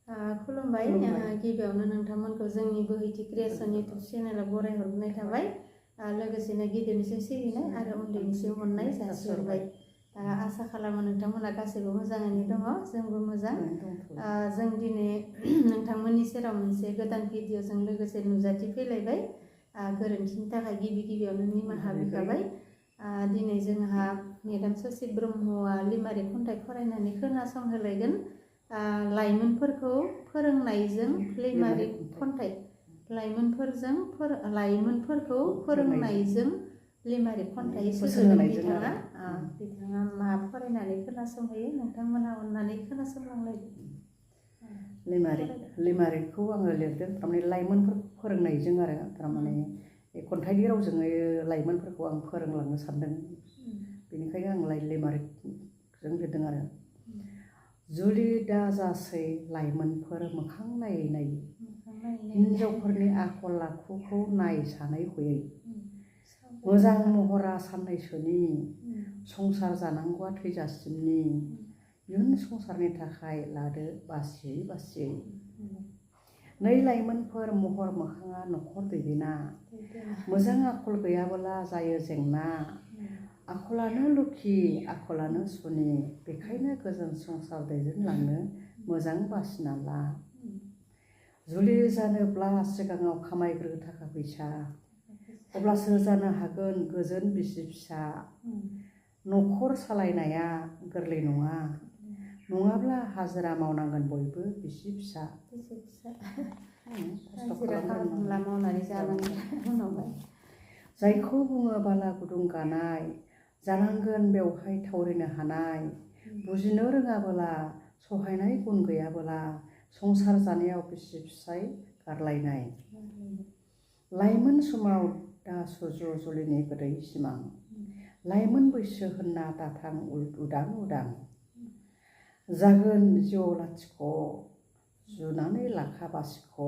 खुलुमबाय गिबियावनो नोंथांमोनखौ जोंनि बोहैथि क्रिएसन इउटुब चेनेलाव बरायहरनाय थाबाय लोगोसेनो गिदिरनिसिम सिबिनाय आरो उन्दैनिसिम अननाय जासिहरबाय आसा खालामो नोंथांमोना गासैबो मोजाङैनो दङ जोंबो मोजां जों दिनै नोंथांमोननि सेराव मोनसे गोदान भिडिअजों लोगोसे नुजाथि फैलायबाय गोरोन्थिनि थाखाय गिबियावनो निमाहा बिखाबाय दिनै जोंहा मेडाम ससि ब्रह्मआ लिमारिक खन्थाइ फरायनानै खोनासंहोलायगोन लाइमोनफोरखौ फोरोंनायजों लिमारिक खन्थाइ लाइमोनफोरखौ फोरोंनायजों लिमारिक खन्थाइ सुजुदों बिथाङा मा फरायनानै खोनासंहोयो नोंथांमोनहा अननानै खोनासंलांलायदो लिमारिकखौ आङो लिरदों थारमाने लाइमोनफोरखौ फोरोंनायजों आरो थारमाने खन्थाइनि रावजों लाइमोनफोरखौ आं फोरोंलांनो सानदों बेनिखायनो आं लिमारिकजों लिरदों आरो जुलि दाजासै लाइमोनफोर मोखां नायै नायै हिन्जावफोरनि आखल आखुखौ नाय सानै हयै मोजां महरा साननैसोनि संसार जानांगौआ थैजासिमनि इयुन संसारनि थाखाय लादो बासियै बासियै नै लाइमोनफोर महर मोखाङा न'खर दैदेना मोजां आखल गैयाबोला जायो जेंना आखलानो लोखि आखलानो सुनि बेखायनो गोजोन संसार दैदेनलांनो मोजां बासिना ला जुलि जानोब्ला सिगाङाव खामायग्रो थाखा फैसा अब्लासो जानो हागोन गोजोन बिसि फिसा न'खर सालायनाया गोरलै नङा नङाब्ला हाजिरा मावनांगोन बयबो बिसि फिसा मावनानै जानांगोन जायखौ बुङो बाला गुदुं गानाय जानांगोन बेवहाय थावरिनो हानाय बुजिनो रोङाबोला सहायनाय गुन गैयाबोला संसार जानायाव बिसि फिसाय गारलायनाय लाइमोन समाव दा सुजु जुलिनि गोदै सिमां लाइमोन बैसो होनना दाथां उदां उदां जागोन जिउ लाथिख' जुनानै लाखा बासिख'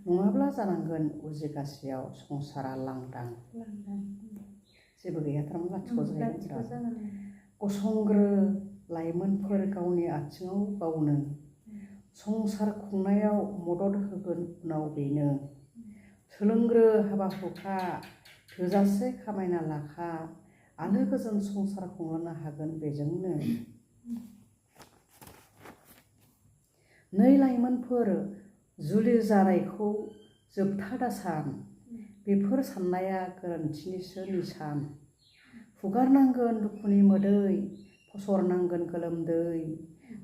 नङाब्ला जानांगोन उजिगासेयाव संसारा लांदां जेबो गैया थारमाने लाथिख' जाहैगोन गसंग्रो लाइमोनफोर गावनि आथिङाव गावनो संसार खुंनायाव मदद होगोन उनाव बेनो सोलोंग्रो हाबा हुखा थोजासे खामायना लाखा आलो गोजोन संसार खुंलांनो हागोन बेजोंनो नै लाइमोनफोर जुलि जानायखौ जोबथा दासान बेफोर साननाया गोरोन्थिनिसो निसान हुगारनांगोन दुखुनि मोदै फसरनांगोन गोलोमदै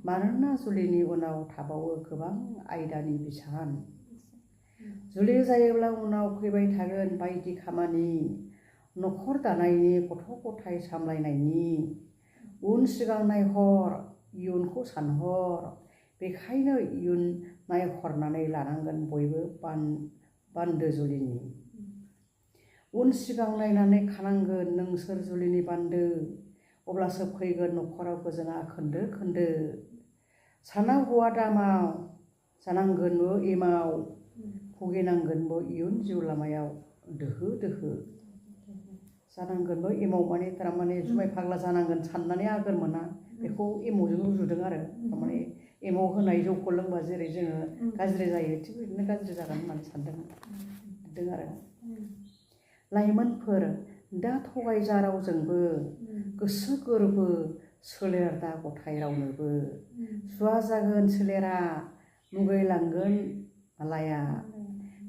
मानोना जुलिनि उनाव थाबावो गोबां आयदानि बिसान जुलि जायोब्ला उनाव फैबाय थागोन बायदि खामानि न'खर दानायनि गथ' गथाय सामलायनायनि उन सिगां नायहर इयुनखौ सानहर बेखायनो इयुन नायहरनानै लानांगोन बयबो बान्दो जुलिनि उन सिगां नायनानै खानांगोन नोंसोर जुलिनि बान्दो अब्लासो फैगोन न'खराव गोजोना खोन्दो खोन्दो साना हौवा दामाव जानांगोनबो एमाव भुगिनांगोनबो इयुन जिउ लामायाव दोहो दोहो जानांगोनबो एमाव माने थारमाने जुमाय फाग्ला जानांगोन साननानै आगोर मोना बेखौ एमावजों रुजुदों आरो थारमाने एमाव होनाय जौखौ लोंबा जेरै जोङो गाज्रि जायो थिग बिदिनो गाज्रि जागोन होननानै सानदों आरो लाइमोनफोर दा थगायजा रावजोंबो गोसो गोरबो सोलेर दा गथाय रावनोबो सुवा जागोन सोलेरा मुगैलांगोन मालाया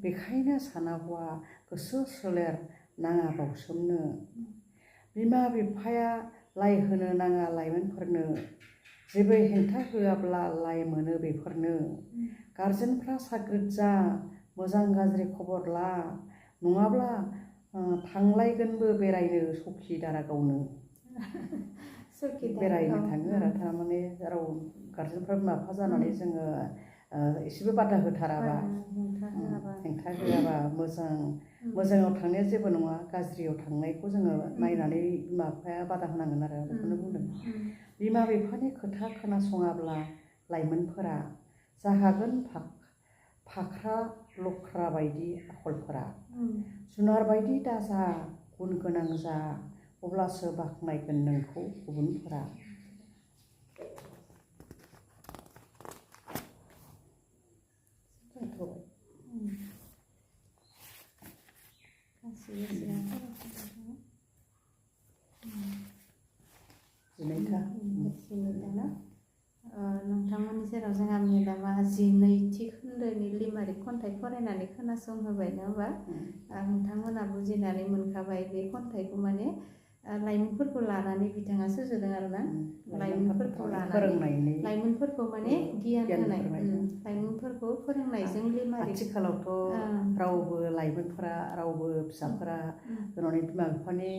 बेखायनो साना हौवा गोसो सोलेर नाङा बावसोमनो बिमा बिफाया लाइ होनो नाङा लाइमोनफोरनो जेबो हेंथा होआब्ला लाइ मोनो बेफोरनो गारजेनफ्रा साग्रिद जा मोजां गाज्रि खबर ला नङाब्ला थांलायगोनबो बेरायनो सखि दारागावनो बेरायनो थाङो आरो थारमाने राव गारजेनफ्रा बिमा बिफा जानानै जोङो एसेबो बादा होथाराबा हेंथा होआबा मोजाङाव थांनाया जेबो नङा गाज्रियाव थांनायखौ जोङो नायनानै बिमा बिफाया बादा होनांगोन आरो बेखौनो बुंदों बिमा बिफानि खोथा खोनासङाब्ला लाइमोनफोरा जाहागोन फाख्रा लख्रा बायदि आखलफोरा जुनार बायदि दाजा गुन गोनां जा अब्लासो बाख्नायगोन नोंखौ गुबुनफोरा जेराव जोंहा मेदामा 12थि खोन्दोनि लिमारिक खन्थाइ फरायनानै खोनासंहोबाय नङा होमबा नोंथांमोना बुजिनानै मोनखाबाय बे खन्थाइखौ माने लाइमोनफोरखौ लानानै बिथाङा सुजुदों आरोना लाइमोनफोरखौ लानानै लाइमोनफोरखौ माने गियान होनाय लाइमोनफोरखौ फोरोंनायजों लिमारिक आथिखालावथ' रावबो लाइमोनफोरा रावबो फिसाफोरा गावनि बिमा बिफानि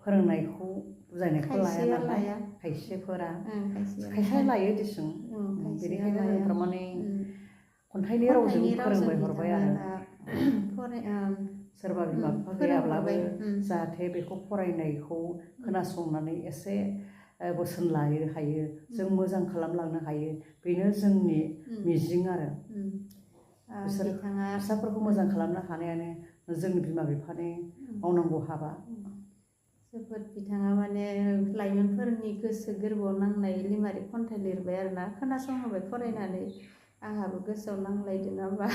फोरोंनायखौ बुजायनायखौ लाया नालाय खायसेफोरा खायसे लायो दिसुं बेनिखायनो जों थारमाने खन्थाइनि रावजों फोरोंबाय हरबाय आरो सोरबा बिमा बिफा गैयाब्लाबो जाहाथे बेखौ फरायनायखौ खोनासंनानै एसे बोसोन लायो हायो जों मोजां खालामलांनो हायो बेनो जोंनि मिजिं आरो बिसोर फिसाफोरखौ मोजां खालामनो हानायानो जोंनि बिमा बिफानि मावनांगौ हाबा जोबोद बिथाङा माने लाइमोनफोरनि गोसो गोरबोआव नांनाय लिमारिक खन्थाइ लिरबाय आरोना खोनासंहोबाय फरायनानै आंहाबो गोसोआव नांलायदों नामा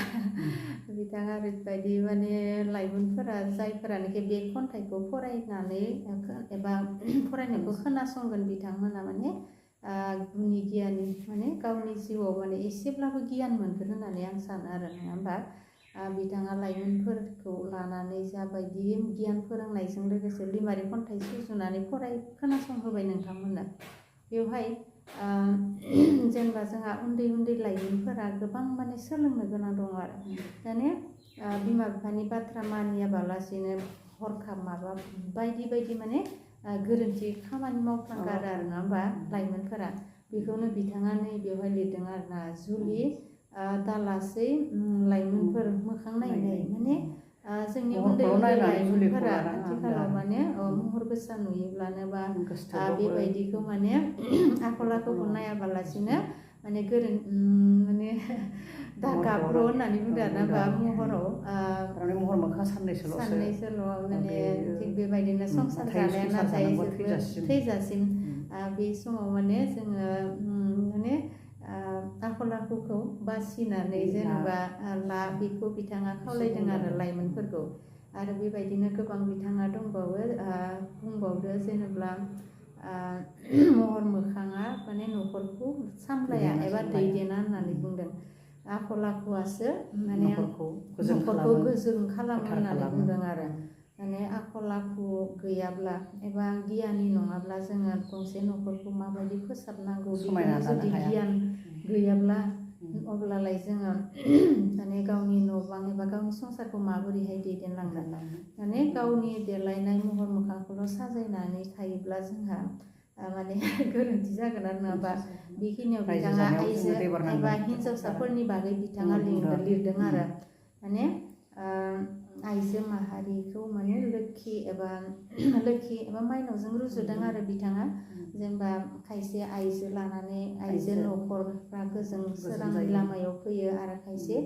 बिथाङा ओरैबायदि माने लाइमोनफोरा जायफोरानोखि बे खन्थाइखौ फरायनानै एबा फरायनायखौ खोनासंगोन बिथांमोना माने गुनि गियानि माने गावनि जिउआव माने एसेब्लाबो गियान मोनगोन होननानै आं सानो आरो नङा होमबा बिथाङा लाइमोनफोरखौ लानानै जाबायदि गियान फोरोंनायजों लोगोसे लिमारिक खन्थाइ सुजुनानै खोनासंहोबाय नोंथांमोना बेवहाय जेनेबा जोंहा उन्दै उन्दै लाइमोनफोरा गोबां माने सोलोंनो गोनां दङ आरो माने बिमा बिफानि बाथ्रा मानियाबालासिनो हरखाब माबा बायदि बायदि माने गोरोन्थि खामानि मावफ्लांगारो आरो नङा होमबा लाइमोनफोरा बेखौनो बिथाङा नै बेवहाय लिरदों आरोना जुलि दालासै लाइमोनफोर मोखां नायनाय माने जोंनि उन्दै उन्दै लाइमोनफोरा आथिखालाव माने महर गोसा नुयोब्लानो बा बेबायदिखौ माने आखल आखुखौ नायाबालासिनो माने माने दा गाब्र' होननानै बुंदो आरोना महराव महर मोखां साननैसोल' माने थिग बेबायदिनो संसार जानाया नाथाय थैजासिम बे समाव माने जोङो माने आखल आखुखौ बासिनानै जेनेबा बेखौ बिथाङा खावलायदों आरो लाइमोनफोरखौ आरो बेबायदिनो गोबां बिथाङा दंबावो बुंबावदो जेनेबा महर मोखाङा माने न'खरखौ सामलाया एबा दैदेना होननानै बुंदों आखल आखुआसो माने न'खरखौ गोजों खालामो होननानै बुंदों आरो माने आखल आखु गैयाब्ला एबा गियानि नङाब्ला जोङो गंसे न'खरखौ माबायदि फोसाबनांगौ बेखौ जुदि गियान गैयाब्ला अब्लालाय जोङो माने गावनि न' बां एबा गावनि संसारखौ माबोरैहाय दैदेनलांगोन माने गावनि देलायनाय महर मोखांखौल' साजायनानै थायोब्ला जोंहा माने गोरोन्थि जागोन आरो नङाबा बेखिनियाव बिथाङा आइजो एबा हिन्जावसाफोरनि बागै बिथाङा लिरदों आरो माने आइजो माहारिखौ माने लोखि एबा माइनावजों रुजुदों आरो बिथाङा जेनेबा खायसे आइजो लानानै आइजो न'खरफ्रा गोजों सोरांनि लामायाव फैयो आरो खायसे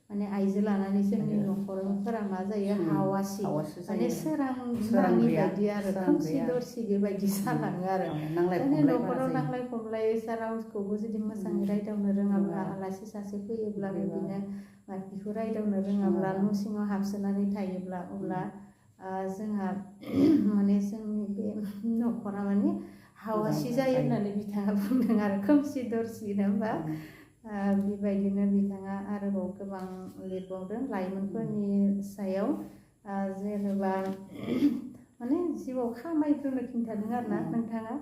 माने आइजो लानानै जोंनि न'खरफोरा मा जायो हावासि माने सोरांनि बायदि आरो खोमसि दरसि बेबायदि जालाङो आरो माने न'खराव नांलाय खमलाय रावखौबो जुदि मोजाङै रायदावनो रोङाब्ला आलासि सासे फैयोब्ला बिदिनो बिखौ रायदावनो रोङाब्ला न' सिङाव हाबसोनानै थायोब्ला अब्ला जोंहा माने जोंनि बे न'खरा माने हावासि जायो होननानै बिथाङा बुंदों आरो खोमसि दरसि नङा होमबा बेबायदिनो बिथाङा आरोबाव गोबां लिरबावदों लाइमोनफोरनि सायाव जेनेबा माने जिउआव खामायग्रोनो खिन्थादों आरोना नोंथाङा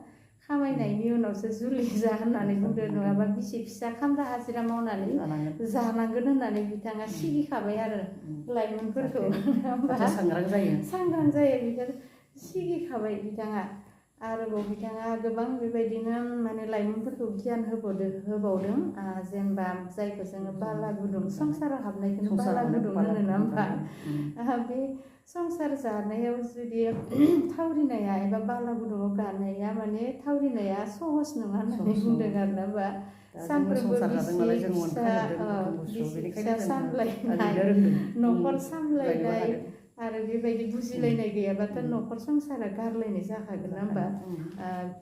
खामायनायनि उनावसो जुलि जा होननानै बुंदों नङाबा बिसि फिसा खामला हाजिरा मावनानै जानांगोन होननानै बिथाङा सिगिखाबाय आरो लाइमोनफोरखौ सांग्रां जायो बिथां सिगिखाबाय बिथाङा आरोबाव बिथाङा गोबां बेबायदिनो माने लाइमोनफोरखौ गियान होबावदों जेनेबा जायखौ जोङो बाला गुदुं संसाराव हाबनायखौनो बाला गुदुं होनो नङा होमबा बे संसार जानायाव जुदि थावरिनाया एबा बाला गुदुङाव गानाया माने थावरिनाया सहस नङा होननानै बुंदों आरोना बा सानफ्रोमबो बिसि फिसा सामलायनाय न'खर सामलायनाय आरो बेबायदि बुजिलायनाय गैयाबाथ' न'खर संसारा गारलायनाय जाखागोन ना होमबा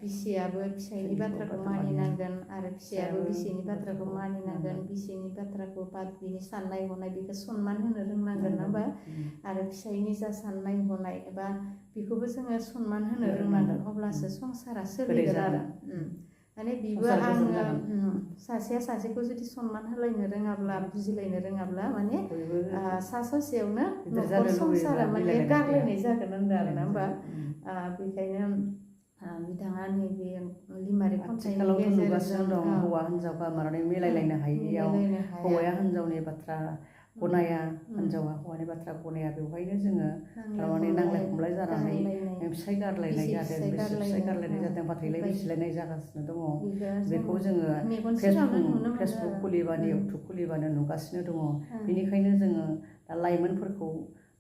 बिसियाबो फिसायनि बाथ्राखौ मानिनांगोन आरो फिसायाबो बिसिनि बाथ्राखौ मानिनांगोन बिसिनि बाथ्राखौ बा बिनि साननाय हनाय बेखौ सनमान होनो रोंनांगोन ना होमबा आरो फिसायनि जा साननाय हनाय एबा बेखौबो जोङो सनमान होनो रोंनांगोन अब्लासो संसारा सोलिगोन आरो माने बिबो संसारा गोजोन आङो जागोन। सासेया सासेखौ जुदि सनमान होलायनो रोङाब्ला बुजिलायनो रोङाब्ला माने बयबो सा ससेयावनो गिदिर न'खर जानो संसारा लुबैयोब्ला माने मिलायलायनाय गारलायनाय गैया। जागोन होनदों आरोना होमबा उम। बेखायनो बिथाङा नैबे लिमारिक खन्थाइनि आथिखालावथ' गेजेरजों नुगासिनो दं हौवा हिनजाव गारनानै मिलायलायनो हायियाव मिलायलायनो हाया। हौवाया हिनजावनि बाथ्रा गनाया हिनजावा हौवानि बाथ्रा गनाया बेवहायनो जोङो थारमाने नांलाय खमलाय जानानै फिसाय गारलायनाय जादों बिसि फिसाय गारलायनाय जादों फाथैलाय बिसिलायनाय जागासिनो दङ। बेखौ जोङो फेसबुक खुलिबानो इउटुब खुलिबानो नुगासिनो दङ। बेनिखायनो जोङो दा लाइमोनफोरखौ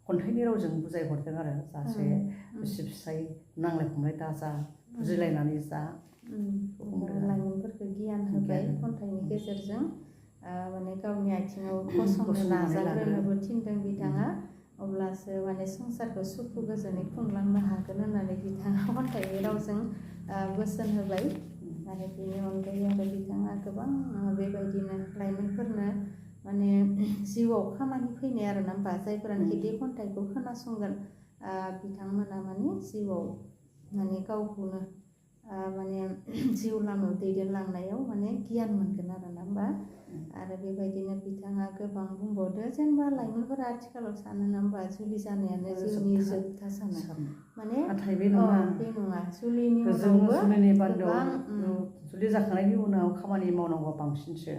खन्थाइनि रावजों बुजायहरदों आरो जाहाथे बिसि फिसाय नांलाय खमलाय दाजा बुजिलायनानै जा। लाइमोनफोरखौ गियान होबाय खन्थाइनि गेजेरजों माने गावनि आथिङाव गसंनो नाजाग्रोनोबो थिनदों बिथाङा अब्लासो माने संसारखौ सुखु गोजोनै खुंलांनो हागोन होननानै बिथाङा खन्थाइनि रावजों बोसोन होबाय। आरो बेनि अनगायै आरो बिथाङा गोबां बेबायदिनो लाइमोनफोरनो माने जिउआव खामानि फैनाय आरोना होमबा जायफोरानोखि बे खन्थाइखौ खोनासंगोन बिथांमोना माने जिउआव माने गावखौनो माने जिउ लामायाव दैदेनलांनायाव माने गियान मोनगोन आरोना होमबा। आरो बेबायदिनो बिथाङा गोबां बुंबावदो जेनेबा लाइमोनफोरा आथिखालाव सानो ना होमबा जुलि जानायानो जिउनि जोबथा सानो माने नाथाय बे नङा जुलिनि जुलिनि बान्दोआव गोबां जुलि जाखांनायनि उनाव खामानि मावनांगौआ बांसिनसो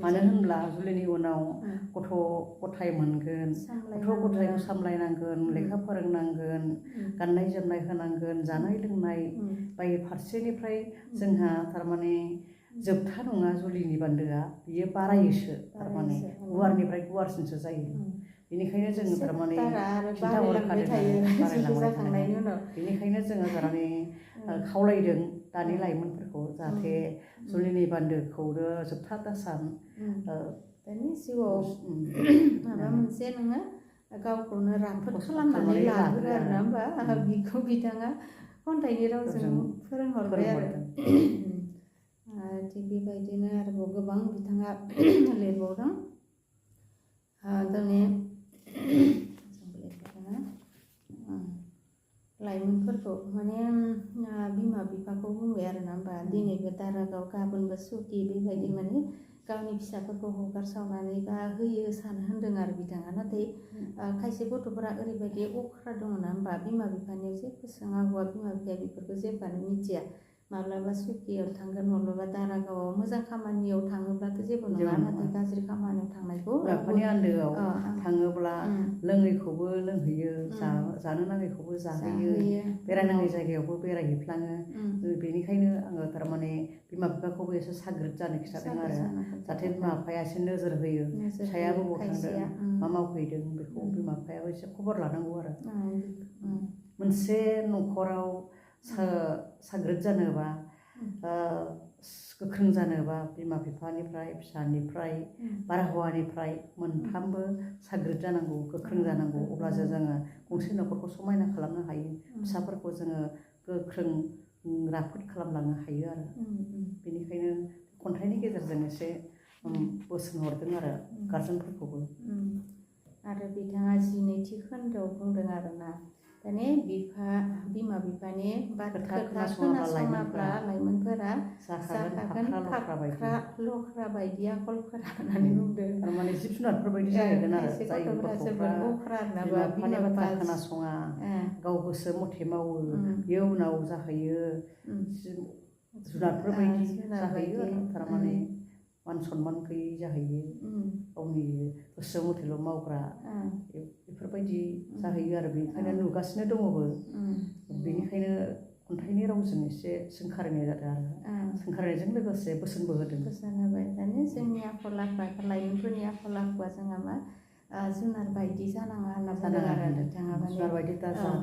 मानो होनब्ला जुलिनि उनाव गथ' गथाय मोनगोन गथ' गथायखौ सामलायनांगोन लेखा फोरोंनांगोन गाननाय जोमनाय होनांगोन जानाय लोंनाय बायदि फारसेनिफ्राय जोंहा थारमाने जोबथा नङा जुलिनि बान्दोआ बियो बारायोसो थारमाने गुवारनिफ्राय गुवारसिनसो जायो। बेनिखायनो जोङो थारमाने बारायलांबाय थायो जुलि जाखांनायनि उनाव। बेनिखायनो जोङो थारमाने खावलायदों दानि लाइमोनफोरखौ जाहाथे जुलिनि बान्दोखौनो जोबथा दासान दानि जिउआव माबा मोनसे नोङो गावखौनो राफोद खालामनानै लाग्रो आरोना होमबा बिखौ बिथाङा खन्थाइनि रावजों फोरोंहरबाय आरो थिग बेबायदिनो आरोबाव गोबां बिथाङा लिरबावदों दिनै लाइमोनफोरखौ माने बिमा बिफाखौ बुंबाय आरोना होमबा दिनैबो दारागाव गाबोनबो सुखि बेबायदि माने गावनि फिसाफोरखौ हगारसावनानै बा होयो सानो होन्दों आरो बिथाङा। नाथाय खायसे गथ'फोरा ओरैबायदि अख्रा दङ ना होमबा बिमा बिफानियाव जेबो सोङा हौवा बिमा बिफाया बेफोरखौ जेबोआनो मिथिया माब्लाबा सुकियाव थांगोन माब्लाबा दारागावआव मोजां खामानियाव थाङोब्लाथ' जेबो नङा नाथाय गाज्रि खामानियाव थांनायखौ बिफानि आन्दोआव थाङोब्ला लोङैखौबो लोंहैयो जानो नाङैखौबो जाहैयो बेरायनाङै जायगायावबो बेरायहैफ्लाङो। बेनिखायनो आङो थारमाने बिमा बिफाखौबो एसे साग्रिद जानो खिथादों आरो जाहाथे बिमा बिफाया एसे नोजोर होयो फिसायाबो बबाव थांदों मा मावहैदों बेखौ बिमा बिफायाबो एसे खबर लानांगौ आरो। मोनसे न'खराव साग्रिद जानोबा गोख्रों जानोबा बिमा बिफानिफ्राय फिसानिफ्राय बारहावानिफ्राय मोनफ्रामबो साग्रिद जानांगौ गोख्रों जानांगौ अब्लासो जोङो गंसे न'खरखौ समायना खालामनो हायो फिसाफोरखौ जोङो गोख्रों राफोद खालामलांनो हायो आरो। बेनिखायनो खन्थाइनि गेजेरजों एसे बोसोन हरदों आरो गारजेनफोरखौबो। आरो बिथाङा 12थि खोन्दोआव बुंदों आरोना माने बिमा बिफानि खोथा खोनासङाब्ला लाइमोनफोरा जाखागोन फाख्रा लख्रा बायदि आखलफोरा होननानै बुंदों। थारमाने जिब जुनारफोर बायदि जाहैगोन आरो जाय गथ'फ्रा बिमा बिफानि बाथ्रा खोनासङा गाव गोसो मथे मावो बियो उनाव जाहैयो जुनारफोर बायदि जाहैयो आरो थारमाने मान सनमान गैयै जाहैयो गावनि गोसो मथेल' मावग्रा बेफोरबायदि जाहैयो आरो बेनिखायनो नुगासिनो दङबो। बेनिखायनो खन्थाइनि रावजों एसे सोंखारिनाय जादों आरो सोंखारिनायजों लोगोसे बोसोनबो होदों। बोसोन होबाय दानि जोंनि आखल आखुआ लाइमोनफोरनि आखल आखुआ जोंहा मा जुनार बायदि जानाङा होनना बुंदों आरो बिथाङा माने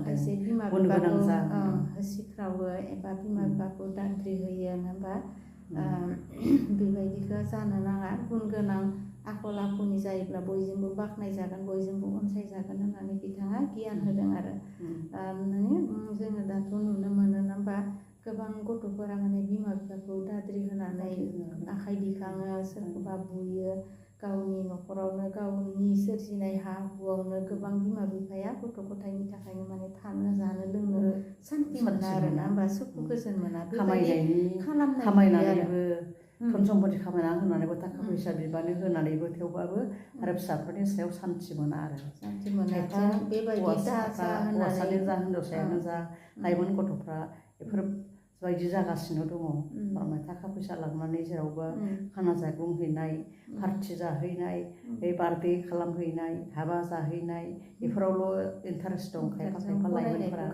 खायसे बिमा बिफाखौ होसिख्रावो एबा बिमा बिफाखौ दाद्रि होयो होनबा बेबायदिखौ जानो नाङा गुन गोनां आखल आखुनि जायोब्ला बयजोंबो बाख्नायजागोन बयजोंबो अनसायजागोन होननानै बिथाङा गियान होदों आरो माने जोङो दाथ' नुनो मोनो ना होमबा गोबां गथ'फोरा माने बिमा बिफाखौ दाद्रि होनानै आखाइ दिखाङो सोरखौबा बुयो गावनि न'खरावनो गावनि सोरजिनाय हा हुआवनो गोबां बिमा बिफाया गथ' गथायनि थाखायनो माने थानो जानो लोंनो सान्ति मोना आरो ना होमबा सुखु गोजोन मोना बेबायदि खालामनाय खामायनानैबो धन सम्पति खामायना होनानैबो थाखा फैसा बिबानो होनानैबो थेवबाबो आरो फिसाफोरनि सायाव सान्ति मोना आरो सान्ति मोना खायफा बेबायदि हौवासायानो जा हिनजावसायानो जा लाइमोन गथ'फ्रा बेफोरबायदि जागासिनो दङ थारमाने थाखा फैसा लांनानै जेरावबो खाना जाग्लुंहैनाय पार्टि जाहैनाय बार्थडे खालामहैनाय हाबा जाहैनाय बेफोरावल' इन्टारेस्ट दं खायफा खायफा लाइमोनफोरा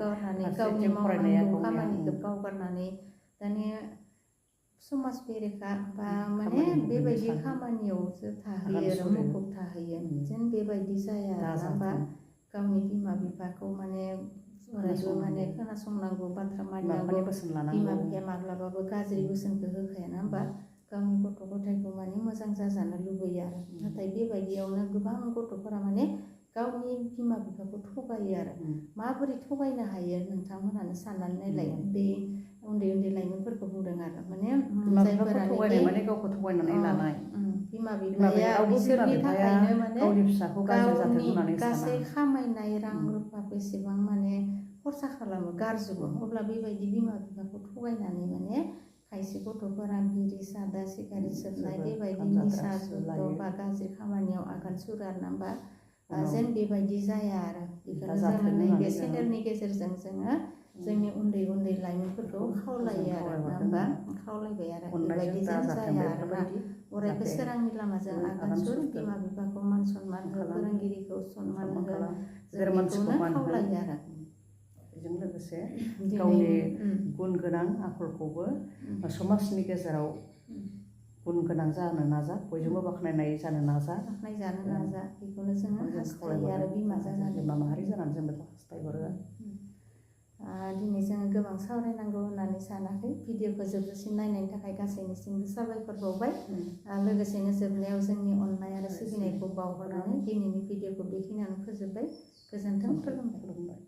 गावनि मावनांगौ खामानिखौ बावगारनानै दानिया समाज बेरेखा बा माने बेबायदि खामानियावसो थाहैयो आरो मुखुब थाहैयो जेन बेबायदि जाया होमबा गावनि बिमा बिफाखौ माने अरायबो माने खोनासंनांगौ बाथ्रा मानिनांगौ बिमा बिफाया माब्लाबाबो गाज्रि बोसोनखौ होखाया ना होमबा गावनि गथ' गथायखौ माने मोजां जाजानो लुबैयो आरो नाथाय बेबायदियावनो गोबां गथ'फोरा माने गावनि बिमा बिफाखौ थगायो आरो माबोरै थगायनो हायो नोंथांमोनानो साननानै नायलाय बे उन्दै उन्दै लाइमोनफोरखौ बुंदों आरो माने जायफोरानो गावखौ थगायनानै लानाय बिमा बिफाया बिसोरनि थाखायनो माने गावनि फिसाखौ गाज्रि जाथों होननानै गासै खामायनाय रां रुफा बेसेबां माने खरसा खालामो गारजोबो अब्ला बेबायदि बिमा बिफाखौ थगायनानै माने खायसे गथ'फोरा बिरि सादा सिगारेट सोबनाय बेबायदि निसा जुक्त बा गाज्रि खामानियाव आगान सुरो आरो ना होमबा जेन बेबायदि जाया आरो बेखौनो जोङो नैबे चेनेलनि गेजेरजों जोङो जोंनि उन्दै उन्दै लाइमोनफोरखौ खावलायो आरो ना होमबा खावलायबाय आरो बेबायदि जेन जाया आरोना अरायबो सोरांनि लामाजों आगान सुर बिमा बिफाखौ मान सनमान हो फोरोंगिरिखौ सनमान हो जों बेखौनो खावलायो आरो बेजों लोगोसे गावनि गुन गोनां आखलखौबो समाजनि गेजेराव गुन गोनां जानो नाजा बयजोंबो बाख्नायनाय जानो नाजा बेखौनो जोङो हास्थायो आरो बिमा माहारि जानानै जों बेखौ हास्थायहरो दिनै जोङो गोबां सावरायनांगौ होननानै सानाखै भिडिअखौ जोबजासिम नायनायनि थाखाय गासैनिसिमबो साबायखर बावबाय लोगोसेनो जोबनायाव जोंनि अननाय आरो सिबिनायखौ बावहरनानै दिनैनि भिडिअखौ बेखिनियावनो फोजोबबाय गोजोन्थों खुलुमबाय